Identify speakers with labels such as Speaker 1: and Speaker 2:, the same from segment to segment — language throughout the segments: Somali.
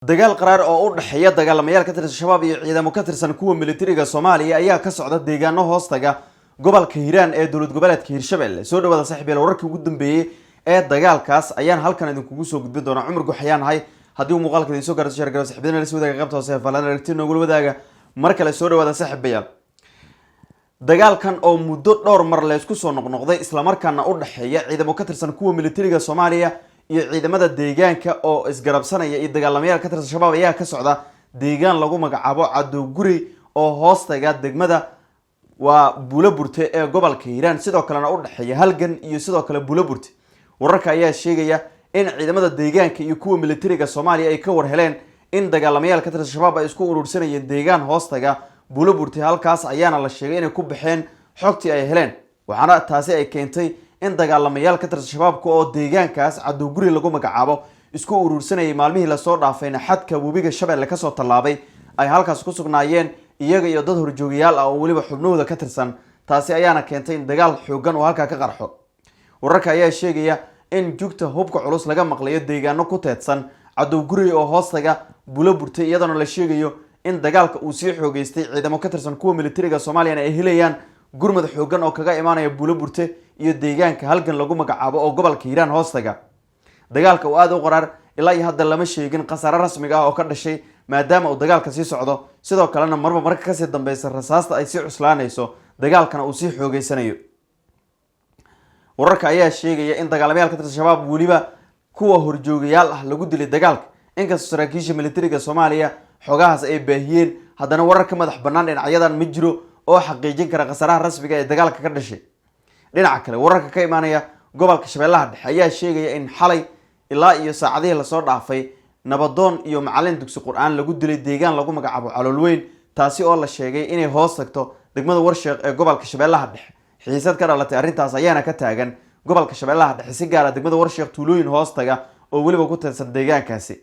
Speaker 1: Dagaal qaraar oo u dhexeeya dagaalamayaal ka tirsan Shabaab iyo ciidamo ka tirsan kuwa militariga Soomaaliya ayaa ka socda deegaano hoostaga gobolka Hiiraan ee dowlad goboleedka Hirshabelle. Soo dhawaada, saaxiibayaal. Wararkii ugu dambeeyey ee dagaalkaas ayaan halkan idinkugu soo gudbin doonaa. Cumar Guxayaan ahay. Haddii uu muuqaalka idin soo gaarto, share garo, saaxiibadana la sii wadaaga. Qaybta hoose faalan aragti noogula wadaaga. Mar kale soo dhawaada, saaxiibayaal. Dagaalkan oo muddo dhowr mar laysku soo noqnoqday, islamarkaana u dhexeeya ciidamo ka tirsan kuwa militariga Soomaaliya iyo ciidamada deegaanka oo isgarabsanaya iyo dagaalamayaal ka tirsan Shabaab, ayaa ka socda deegaan lagu magacaabo Cadowguri oo hoostaga degmada waa Buuloburte ee gobolka Hiiraan, sidoo kalena u dhexeeya Halgan iyo sidoo kale Buuloburte. Wararka ayaa sheegaya in ciidamada deegaanka iyo kuwa militariga Soomaaliya ay ka war heleen in dagaalamayaal ka tirsan Shabaab ay isku urursanayeen deegaan hoostaga Buuloburte. Halkaas ayaana la sheegay inay ku baxeen xogtii ay heleen, waxaana taasi ay keentay in dagaalamayaal ka tirsan Shabaabka oo deegaankaas Cadowguri lagu magacaabo isku urursanayay maalmihii lasoo dhaafayna xadka webiga Shabeelle kasoo tallaabay ay halkaas ku sugnaayeen, iyaga iyo dad horjoogayaal ah oo weliba xubnahooda ka tirsan. Taasi ayaana keentay in dagaal xoogan oo halkaa ka qarxo. Wararka ayaa sheegaya in jugta hubka culus laga maqlayo deegaano ku teedsan Cadowguri oo hoostaga Buuloburtay, iyadoona la sheegayo in dagaalka uu sii xoogeystay, ciidamo ka tirsan kuwa militariga Soomaaliyana ay helayaan gurmad xoogan oo kaga imaanaya Buuloburte iyo deegaanka Halgan lagu magacaabo oo gobolka Hiiraan hoostaga. Dagaalka uu aada u qaraar, ilaa iyo hadda lama sheegin khasaare rasmiga ah oo ka dhashay, maadaama uu dagaalka sii socdo, sidoo kalena marba marka kasii dambeysa rasaasta ay sii cuslaanayso, dagaalkana uu sii xoogeysanayo. Wararka ayaa sheegaya in dagaalamayaal ka tirsan Shabaab, weliba kuwa horjoogayaal ah, lagu dilay dagaalka. Inkastoo saraakiisha militariga Soomaaliya xogahaas ay baahiyeen, haddana warar ka madax bannaan dhinacyadan ma jiro oo xaqiijin kara khasaaraha rasmiga ee dagaalka ka dhashay. Dhinaca kale, wararka ka imaanaya gobolka Shabeellaha Dhexe ayaa sheegaya in xalay ilaa iyo saacadihii lasoo dhaafay nabadoon iyo macalin dugsi Qur-aan lagu dilay deegaan lagu magacaabo Caloolweyn, taasi oo la sheegay inay hoos tagto degmada Warsheekh ee gobolka Shabeellaha Dhexe. Xiisad ka dhalatay arrintaas ayaana ka taagan gobolka Shabeellaha Dhexe, si gaara degmada Warsheekh, tuulooyin hoos taga oo weliba ku tirsan deegaankaasi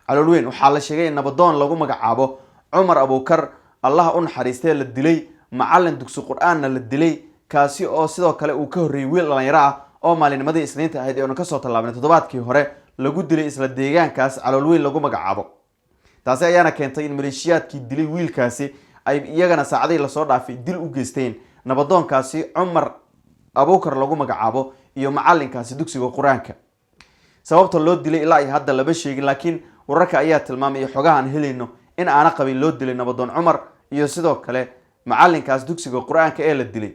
Speaker 1: Caloolweyn. Waxaa la sheegay in nabadoon lagu magacaabo Cumar Abuukar, Allaha u naxariistee, la dilay, macalin dugsi Qur-aanna la dilay, kaasi oo sidoo kale uu ka horreeyey wiil dhalinyaro ah oo maalinimadii Isniinta ahayd ee oonu kasoo tallaabnay toddobaadkii hore lagu dilay isla deegaankaas Caloolweyn lagu magacaabo. Taasi ayaana keentay in maleeshiyaadkii dilay wiilkaasi ay iyagana saacadihii lasoo dhaafay dil u geysteen nabadoonkaasi Cumar Abuukar lagu magacaabo iyo macalinkaasi dugsiga Qur-aanka. Sababta loo dilay ilaa iyo hadda lama sheegin, laakiin wararka ayaa tilmaamay xogaha aan helayno in aana qabin loo dilay nabadoon Cumar iyo sidoo kale macalinkaas dugsiga Qur-aanka ee la dilay.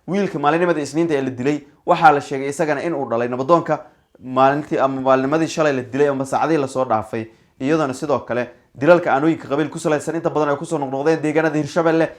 Speaker 1: Wiilka maalinimada Isniinta ee la dilay waxaa la sheegay isagana in uu dhalay nabadoonka maalintii ama maalinimadii shalay la dilay ama saacadihii lasoo dhaafay, iyadoona sidoo kale dilalka aanooyinka qabiil ku salaysan inta badan ay kusoo noqnoqdeen deegaanada Hirshabelle.